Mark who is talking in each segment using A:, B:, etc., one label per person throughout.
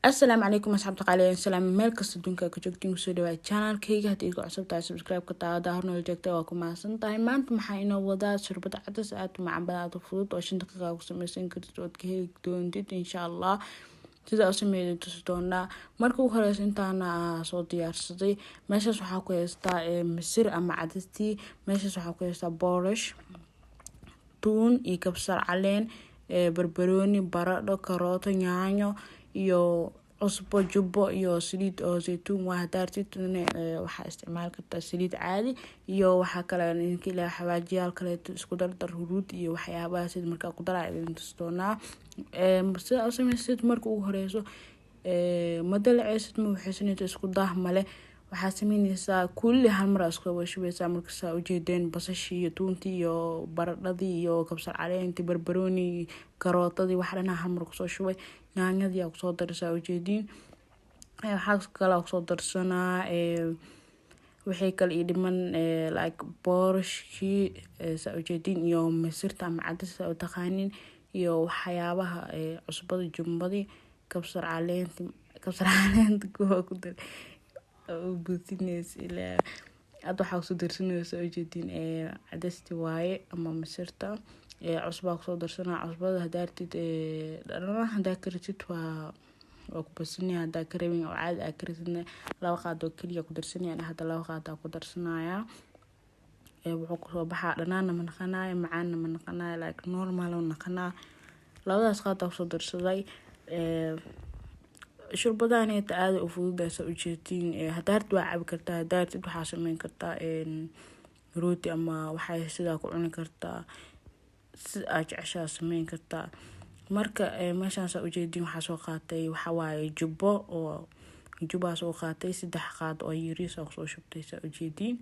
A: Asalaamu calaykum asxaabta qaaliyan, salaam meel kasta adduunka ka joogtiin. Kusoo dhawaad channelkayga. Haddii igu cusub tahay, subscribe ka taada hornoola joogta, waa ku mahadsan tahay. Maanta maxaa inoo wadaa? Shurbad cadas aad u macaan badan, aad u fudud oo 5 daqiiqa ku sameysan kartid ood ka heli doontid, insha Allah. Sida u sameeyay tusi doonaa. Marka ugu horeysa, intaana soo diyaarsaday. Meeshaas waxaa ku haystaa misir ama cadastii. Meeshaas waxaa ku haystaa boorash, tuun iyo kabsar caleen, barbarooni, baradho, karooto, yaanyo iyo cusbo, jubbo iyo saliid oo zaytuun waa. Hadaartid waxaa isticmaali kartaa saliid caadi. Iyo waxaa kale idinka ilaa xawaajiyaal kaleeto, isku dardar, huruud iyo waxyaabaha sida markaa ku daraa idin tusi doonaa. Sida u sameysid: marka ugu horeyso, ma dalaceysid, ma waxaysanaysa, isku daah male. Waxaa sameyneysaa kulli hal mar isku wada shubeysaa. Markasaa ujeedeen, basashii iyo tuuntii iyo baradhadii iyo kabsar caleentii, barbarooni, karootadii, wax dhanaa hal mar kusoo shubay. Yaanyadii aa kusoo daraysaa, ujeediin. Waxaa kalaa kusoo darsanaa wixii kale ii dhiman, like boorashkii, saa ujeediin, iyo misirta ama cadas saa u taqaanin, iyo waxyaabaha, cusbada, jumbadii, kabsar caleenti. Kabsar caleenta kuwa ku dar buusineysa ilaa hadda. Waxaa kusoo darsanaysa, ujeediin, cadasti waaye ama misirta. Cusbaa kusoo darsanaa. Cusbada hadaartid dhanana, hadaa karatid waa ku basanaya, hadaa ka rabin oo caadi aa karatidna, 2 qaad oo keliya ku darsanaya. Hadda 2 qaad aa ku darsanaya. Wuxuu kusoo baxaa dhanaanna ma naqanayo, macaanna ma naqanayo, like normal oo naqanaa. Labadaas qaad aa kusoo darsaday. Shurbadaaneta aada u fududaysa, ujeedtiin. Hadaartid waa cabi kartaa, hadaartid waxaa sameyn kartaa rooti ama waxay sidaa ku cuni kartaa, si aa jeceshaa sameyn kartaa. Marka meeshaan, saa ujeedin, waxaa soo qaatay, waxawaaye jubbo oo jubbaa soo qaatay, 3 qaad oo yariis oo kusoo shubtay, saa ujeediin.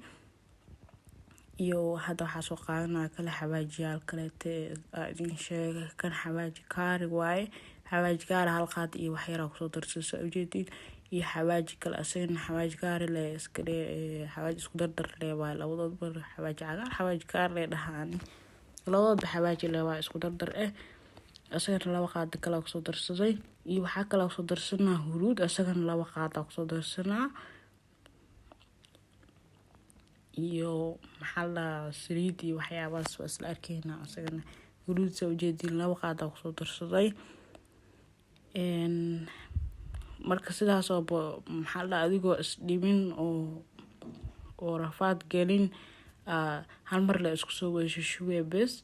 A: Iyo hadda waxaa soo qaadanaya kale xawaajiyaal kaleete aa idin sheega. Kan xawaaji kaari waaye. Xawaaji kaari hal qaad iyo waxyaraa kusoo darsay, saa ujeediin. Iyo xawaaji kale, asagana xawaaji kaari le iska dhe, xawaaji isku dardar le waaye. Labadoodba xawaaji cagaar, xawaaji kaari le dhahaan, labadoodba xawaaji le waaye, isku dardar eh. Asagana 2 qaado kale kusoo darsaday. Iyo waxaa kale kusoo darsanaa huruud, asagana 2 qaada kusoo darsanaa. Iyo maxaa la dhahaa, saliid iyo waxyaabahaas waa isla arkeynaa. Asagana huruud, saa ujeediin, 2 qaada kusoo darsaday. Marka sidaasoo, maxaa la dhahaa, adigoo isdhibin oo rafaad gelin, hal mar la isku soo wada shushubee bes.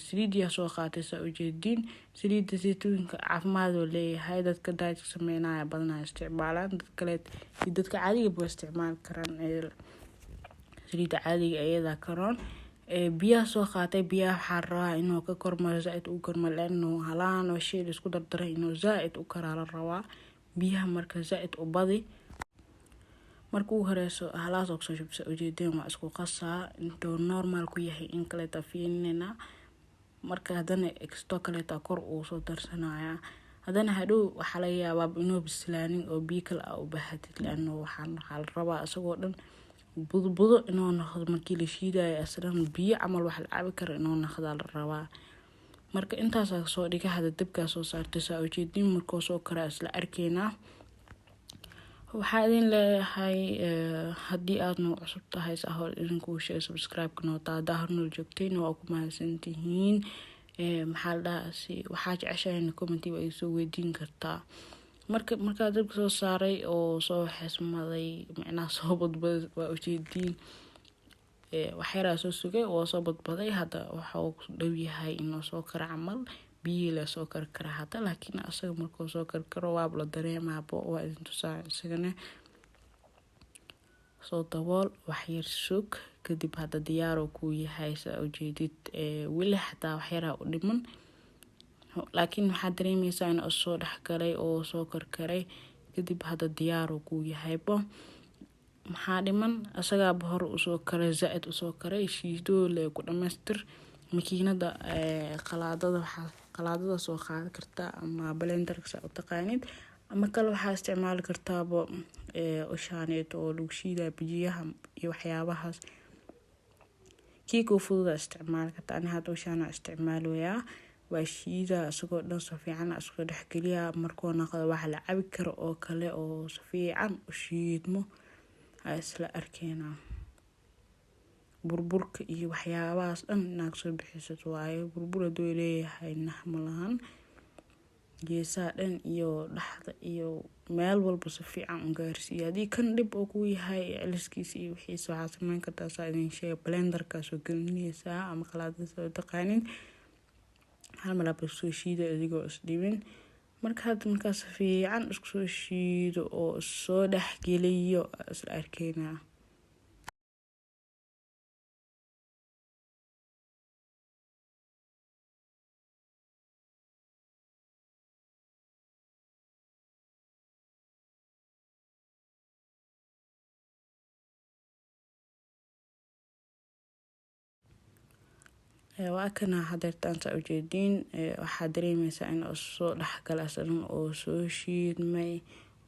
A: Saliidiyaa soo qaatay, saa ujeediin. Saliidda saytuunka caafimaad oo leeyahay. Dadka dietka sameynaya badanaa isticmaalaan, dad kale iyo dadka caadiga ba isticmaali karaan saliidda caadiga iyadaa karoon. Biyaha soo qaatay. Biyaha waxaa rabaa inuu ka kormaro, zaaid u kormaro, laano halaan oo shay isku dardaray inuu zaaid u karaa la rabaa. Biyaha marka zaaid u badi. Marka ugu horeyso, halaas oo kusoo shubsa, ujeedeen, waa isku qasaa. Intuu normal ku yahay in kaleeta fiirinayna. Marka haddana extra kaleeta kor uu soo darsanaya. Haddana hadhow waxaa laga yaabaa inuu bislaanin oo biyo kale aa u baahatid, laano waxaa la rabaa isagoo dhan budbudo inuu noqdo. Markii la shiidayo, aslan biyo camal wax la cabi karo inuu noqdaa la rabaa. Marka intaasaa soo dhiga. Hada dabkaa soo saartay, saa ujeedin. Markuu soo karaa isla arkeynaa. Waxaa idin leeyahay, haddii aad noo cusub tahay, saa hor idinkuu sheegay, subscribe-ka noota. Haddaa hornool joogtayna, waa ku mahadsantihiin. Maxaa la dhahaa, si waxaa jeceshahay commenti waa soo weydiin kartaa. Marka markaa dabka soo saaray oo soo xesmaday, micnaha soo badbaday, waa ujeediin. Waxyaraa soo sugay oo soo badbaday. Hadda waxuu dhow yahay inuu soo karo camal. Biyihii la soo karkara hadda, laakiin asaga markuu soo karkaro waaba la dareemaabo. Waa idin tusaa isagana. Soo dabool, waxyar sug, kadib hadda diyaaroo kuu yahay, saa ujeedid. Weli xataa waxyaraa u dhiman, laakiin waxaa dareemeysaa in soo dhexgalay oo soo karkaray. Kadib hadda diyaaroo kuu yahaybo. Maxaa dhiman? Asagaaba hore usoo karay, zaaid usoo karay. Shiidoole ku dhamaystir. Makiinada qalaadada, waxaa qalaadada soo qaadan kartaa ama blenderka, saa u taqaanid, ama kale waxaa isticmaali kartaaba ushaaneed oo lagu shiidaya bijiyaha iyo waxyaabahaas. Kii kuu fududa isticmaali kartaa. Ani hadda ushaana isticmaaloyaa. Waa shiida isagoo dhan si fiican isku dhexgeliya. Markuu noqdo wax la cabi karo oo kale oo si fiican u shiidmo, aa isla arkeynaa. Burburka iyo waxyaabahaas dhan inaad kasoo bixisid waaye. Burbur haduu leeyahay nah ma lahan. Geesaha dhan iyo dhexda iyo meel walba si fiican u gaarsiiya. Haddii kan dhib uu ku yahay celiskiisa iyo wixiisa, waxaa sameyn kartaa saa idin sheegay: blenderka soo gelinaysaa ama qalaadada soo taqaanin, hal mar aad soo shiida adigoo is dhibin. Marka hadda markaa si fiican isku soo shiido oo soo dhexgeliyo, isla arkeynaa. Waa kana hadeertaan saa ujeediin. Waxaa dareemeysaa in soo dhexgala asagan oo soo shiidmay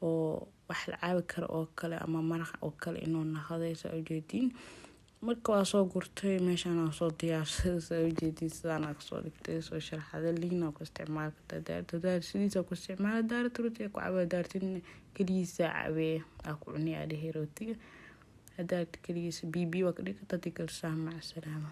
A: oo wax la caabi karo oo kale ama maraq oo kale inuu naqday, saa ujeediin. Marka waa soo gurtay, meeshaan waa soo diyaarsaday, saa ujeediin. Sidaan kasoo dhigtay, soo sharxaday. Liin ku isticmaali kartaa, daar sidiisa ku isticmaala, daarta rootiga ku cabaa, daartin keligiisa cabee aa ku cuni aa dhehe rootiga. Hadaad keligiisa biyo biyo waa ka dhigi kartaa. Hadii kale saa. Maca salaama.